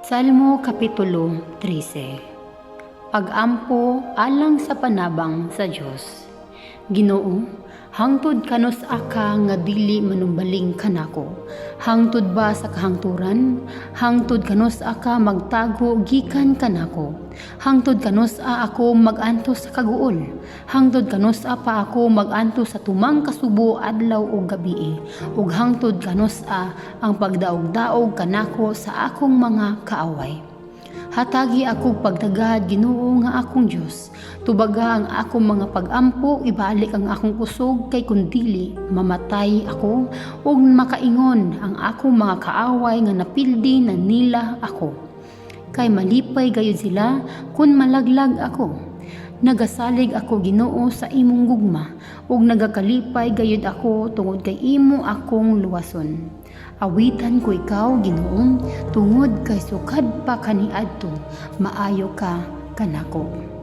Salmo Kapitulo 13. Pag-ampo alang sa panabang sa Dios. Ginoo, hangtod kanus-a ka nga dili manumbaling kanako? Hangtod ba sa kahangturan? Hangtod kanus-a ka magtago gikan kanako? Hangtod kanus-a ako mag-antos sa kaguol? Hangtod kanus-a pa ako mag-antos sa tumang kasubo adlaw ug gabii? Ug hangtod kanus-a ang pagdaog-daog kanako sa akong mga kaaway? Hatagi ako pagtagad, Ginoo nga akong Dios. Tubaga ang akong mga pag-ampo, ibalik ang akong kusog, kay kun dili, mamatay ako ug makaingon ang akong mga kaaway nga napildi na nila ako. Kay malipay gayud sila kun malaglag ako. Nagasalig ako, Ginoo, sa imong gugma ug nagakalipay gayud ako tungod kay imo akong luwason. Awitan ko ikaw, Ginoo, tungod kay sukad pa kaniadto maayo ka kanako.